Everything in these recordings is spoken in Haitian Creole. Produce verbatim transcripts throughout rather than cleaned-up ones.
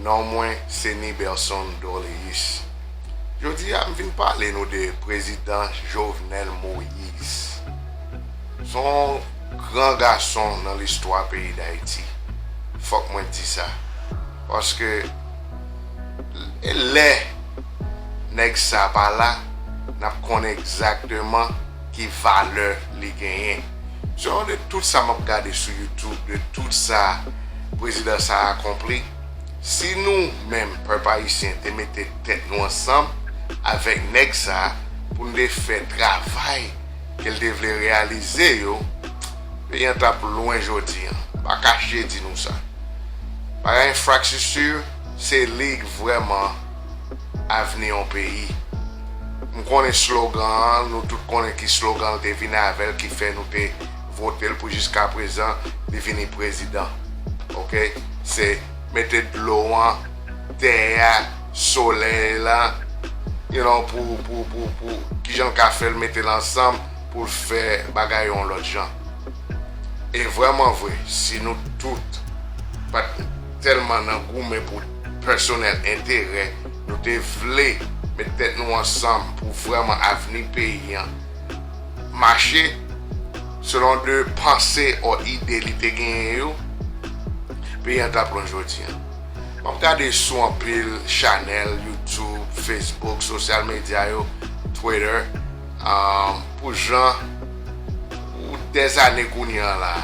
Non mwen se Niberson Dorléus. Jodi a m vin pale nou de prezidan Jovenel Moïse. Se yon gran gason nan listwa peyi Dayiti. Fòk mwen di sa. Paske e lè nèg sa pa la, n ap konnen egzakteman ki valè li genyen. Selon de tout sa m ap gade sou YouTube, de tout sa prezidan sa akonpli, si nou menm, pèp ayisyen, te mete tèt nou ansanm avèk nèg sa pou n te fè travay ke l te vle reyalize yo, peyi an t ap lwen jodi an. M pa kache di nou sa. Bagay enfrastrikti, se li k vrèman avni yon peyi. M konnen slogan an, nou tout konnen ki slogan l te vin avè l ki fè nou te vote l pou jiska prezan li vini prezidan. Oke? Se mete dlo an, tè a, solèy la, you know, pou, pou, pou, pou kijan l ka fè l mete l ansanm pou l fè bagay yon lòt jan. E vrèman vre, si nou tout pa t tèlman nan goumen pou pèsonèl enterè, nou te vle met tèt nou ansanm pou vrèman avni peyi an mache selon de panse o ide li te genyen yo, peyi an t ap lwen jodi an. M ap gade sou anpil chanèl, YouTube, Facebook, sosyal medya yo, Twitter, um, pou jan pou dèzane kounye an la,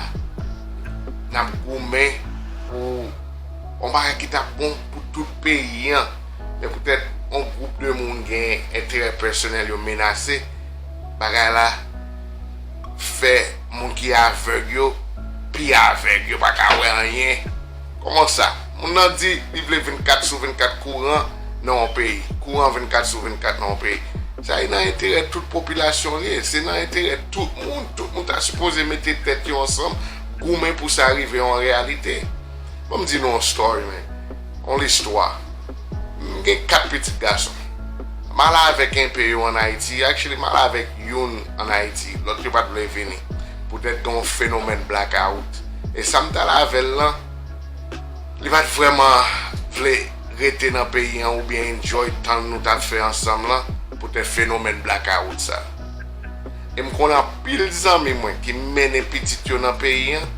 n ap goumen pou yon bagay ki t ap bon pou tout peyi an. Men poutèt yon gwoup de moun gen enterè pèsonèl yo menase, bagay la fè moun ki avèg yo pi avèg, yo pa ka wè anyen. Kòman sa? Moun nan di li vle vennkat sou vennkat kouran nan yon peyi. Kouran vennkat sou vennkat nan yon peyi. Sa e nan enterè tout popilasyon li ye. Se nan enterè tout moun. Tout moun ta sipoze mete tèt yo ansanm, goumen pou sa rive yon reyalite. Ban m di nou yon story, man. Yon listwa. M gen kat pitit gason. M ale avèk enpe yo ann Ayiti. Actually, m ale avèk youn ann Ayiti. Lòt yo pa t vle vini. Poutèt gen yon fenomèn blackout. E sa m t al avè l lan, li pa t vrèman vle rete nan peyi an oubyen enjoy tan nou t ap fè ansanm lan, poutèt fenomèn blackout sa. E m konnen anpil zanmi mwen ki mennen pitit yo nan peyi an,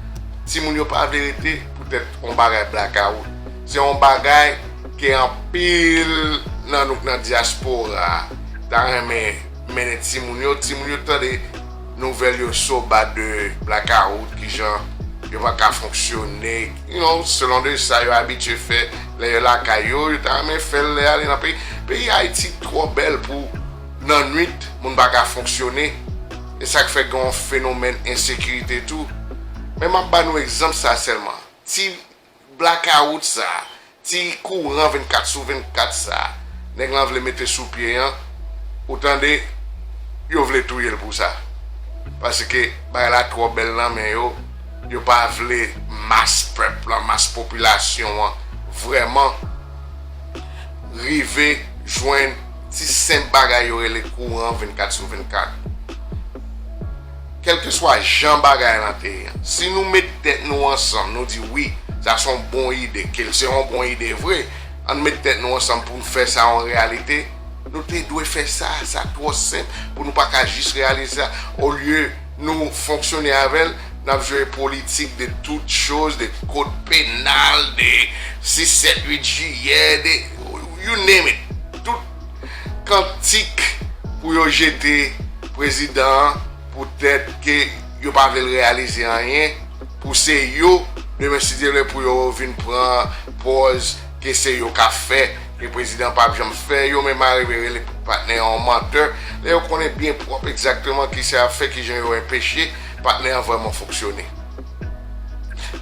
timoun yo pa vle rete poutèt yon bagay blackout. Se yon bagay ke anpil nan nou k nan dyaspora a ta renmen mennen timoun yo. Timoun yo tande nouvèl yo so bad de blackout, kijan yo pa ka fonksyone, you know, selon de sa yo abitye fè lè yo lakay yo, yo ta renmen fè l lè y ale nan peyi. Peyi Ayiti twò bèl pou nan nwit, moun pa ka fonksyone. E sa k fè gen yon fenomèn ensekirite tou. Men m ap ba nou egzanp sa sèlman. Ti blakawout sa, ti kouran vennkat sou vennkat sa, nèg lan vle mete sou pye an, ou tande, yo vle touye l pou sa. Paske bagay la twò bèl nan men yo, yo pa vle mas pèp lan, mas popilasyon an, vrèman rive jwenn ti senp bagay yo rele kouran vennkat sou vennkat. Kèlkeswa jan bagay lan te ye, si nou met tèt nou ansanm, nou di, "Wi, sa se yon bon ide," ke l se yon bon ide vre, ann met tèt nou ansanm pou n fè sa yon reyalite, nou te dwe fè sa, sa twò senp pou nou pa ka jis reyalize sa. Olye nou fonksyone avè l, n ap jwe politik de tout choz, de kod penal, de sis, sèt, uit jiyè, de, you name it. Tout kantik pou yo jete prezidan an, poutèt ke yo pa vle l reyalize anyen, pou se yo, demen si Dye vle, pou yo vin pran pòz ke se yo k ap fè, ke prezidan p ap janm fè, yo menm arive rele patnè an yon mantè, lè yo konnen byen pwòp egzakteman kisa y ap fè, kijan yo enpeche patnè an vrèman fonksyone.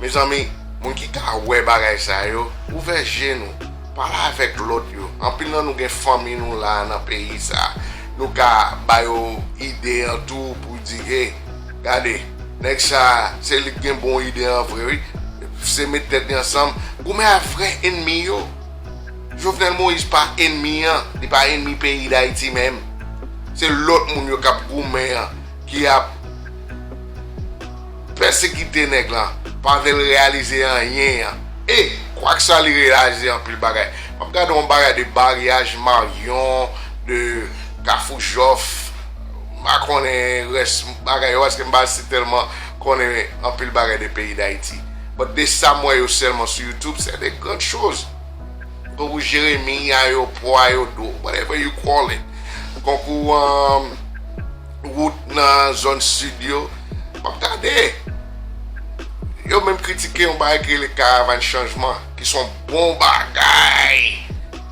Mezanmi, moun ki ka wè bagay sa yo, ouvè je nou, pale avèk lòt yo. Anpil nan nou gen fanmi nou la nan peyi sa. Nou ka ba yo ide an tou pou di, "Hey, gade, nèg sa, se li k gen bon ide an vre, wi." Se met tèt li ansanm, goumen ak vrè enmi yo. Jovenel Moïse pa enmi an, li pa enmi peyi Dayiti menm. Se lòt moun yo k ap goumen an, ki ap pèsekite nèg lan, pa vle l reyalize anyen an. E Kwak sa li realize anpil bagay. M ap gade yon bagay de Baryaj Maryon, de Kafou Jòf, m pa konnen rès bagay yo, paske m pa si tèlman konnen anpil bagay de peyi Dayiti. But de sa m wè yo sèlman sou YouTube, se de grann choz. Konkou Jeremi, Ayopò, Ayodo, whatever you call it. Konkou um, wout nan zòn sid yo, m ap gade. Yo menm kritike yon bagay ki rele karavàn chanjman, ki se yon bon bagay.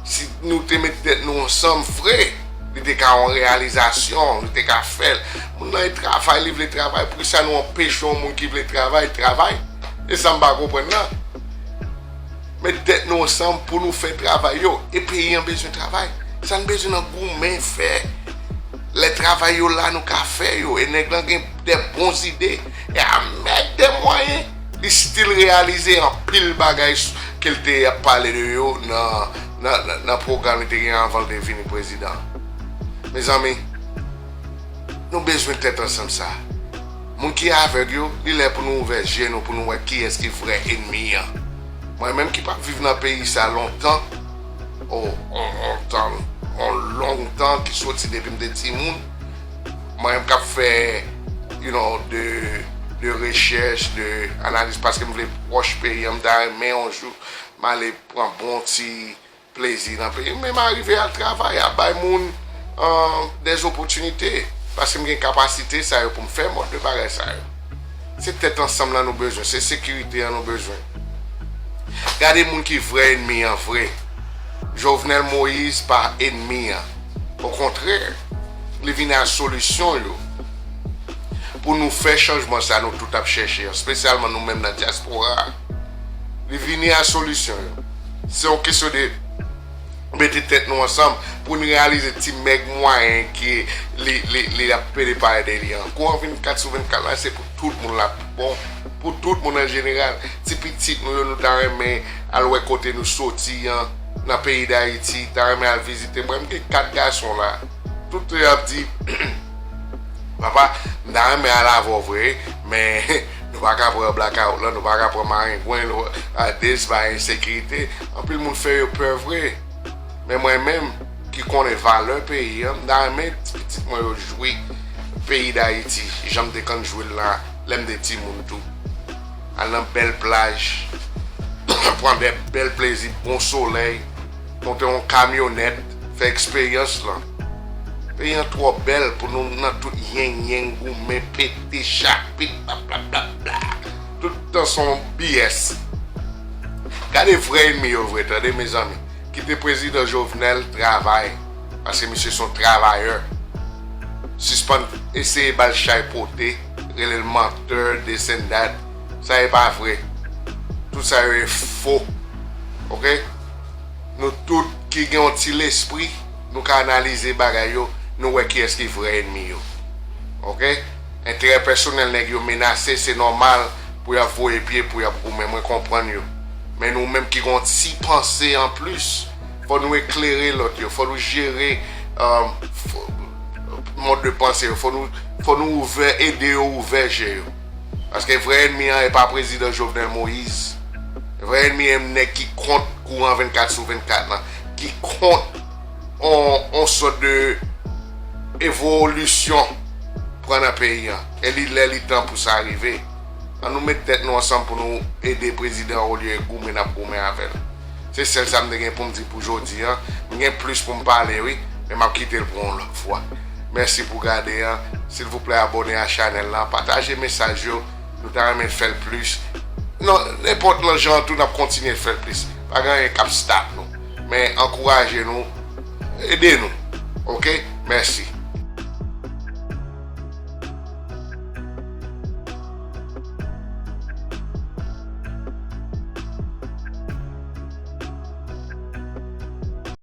Si nou te met tèt nou ansanm vre, li te ka yon reyalizasyon, li te ka fè l. Moun nan e travay, li vle travay, poukisa nou anpeche yon moun ki vle travay, travay? E sa m pa konprann nan. Met tèt nou ansanm pou nou fè travay yo. E peyi an bezwen travay. Sa n bezwen nan goumen fè. Lè travay yo la, nou ka fè yo. E nèg lan gen de bon zide. E avèk de mwayen, li still reyalize anpil bagay s- ke l te ap pale de yo nan, nan, nan, nan pwogram li te gen anvan l te vini prezidan. Mezanmi, nou bezwen tèt ansanm sa. Moun ki avèg yo, li lè pou nou ouvè je nou, pou nou wè kiyès ki vrè enmi an. Mwen menm ki p ap viv nan peyi sa lontan, o, on, on tan, on long tan ki soti depi m te timoun, mwen menm k ap fè, you know, de, de rechèch, de analiz, paske m vle pwòch peyi an, m ta renmen yon jou m ale pran bon ti plezi nan peyi m, men m arive al travay, al bay moun um, des opportunités, paske m gen kapasite sa yo pou m fè mòd de bagay sa yo. Se tèt ansanm lan nou bezwen, se sekirite an nou bezwen. Gade moun ki vrè enmi an vre. Jovenel Moïse pa enmi an. Okontrè, li vin ak solisyon yo. Pou nou fè chanjman sa nou tout ap chèche an, espesyalman nou menm nan dyaspora a. Li vini ak solisyon yo. Se yon kesyon de mete tèt nou ansanm pou n reyalize ti mèg mwayen ke li, li, li ap pede pale de li an. Kouran vennkat sou vennkat la, se pou tout moun la, bon, pou tout moun an jeneral. Ti pitit nou yo, nou ta renmen al wè kote nou soti an, nan peyi Dayiti, ta renmen al vizite. Mwen, m gen kat gason la. Tout yo ap di, papa, m ta renmen al avè w vre, men nou pa ka pran blakawout lan, nou pa ka pran marengwen, nou, a, de, se pa ensekirite. Anpil moun fè yo pè vre. Men mwen menm, ki konnen valè peyi an, m ta renmen ti pitit mwen yo jwi peyi Dayiti, jan m te konn jwi l la, lè m te timoun tou. Al nan bèl plaj, pran de bèl plezi, bon solèy, monte yon kamyonèt, fè eksperyans lan. Peyi an twò bèl pou nou nan tout yengyeng, goumen, pete, chapit, blablabla. Tout tan se yon B S. Gade vrè enmi yo vre, tande, mezanmi. Kite prezidan Jovenel travay, paske misye se yon travayè. Sispann eseye ba l chay pote, rele l mantè, this and that. Sa e pa vre. Tout sa yo e fo. Oke? Nou tout ki gen yon ti lespri, nou ka analize bagay yo, nou wè kiyès ki vrè enmi yo. Oke? Enterè pèsonèl nèg yo menase, se nòmal pou y ap voye pye, pou y ap goumen. Mwen konprann yo. Men nou menm ki gen yon ti panse anplis, fò nou eklere lòt yo, fò nou jere um, fò- mòd de panse yo, fò nou, fò nou ouvè, ede yo ouvè je yo. Paske vrè enmi an e pa prezidan Jovenel Moïse. Vrè enmi an nèg ki kont kouran vennkat sou vennkat lan, ki kont on, on sòt de evolisyon pran nan peyi an. E li lè li tan pou sa rive. An nou met tèt nou ansanm pou nou ede prezidan an olye goumen n ap goumen avè l. Se sèl sa m te gen pou m di pou jodi an. M gen plis pou m pale wi, men m ap kite l pou yon lòt fwa. Mèsi pou gade an. Silvouplè abòne a chanèl lan, pataje mesaj yo. Nou ta renmen fè l plis. Non, nenpòt lan jan an tou n ap kontinye fè l plis. Pa gen anyen k ap stop nou. Men ankouraje nou, ede nou. Oke? Mèsi.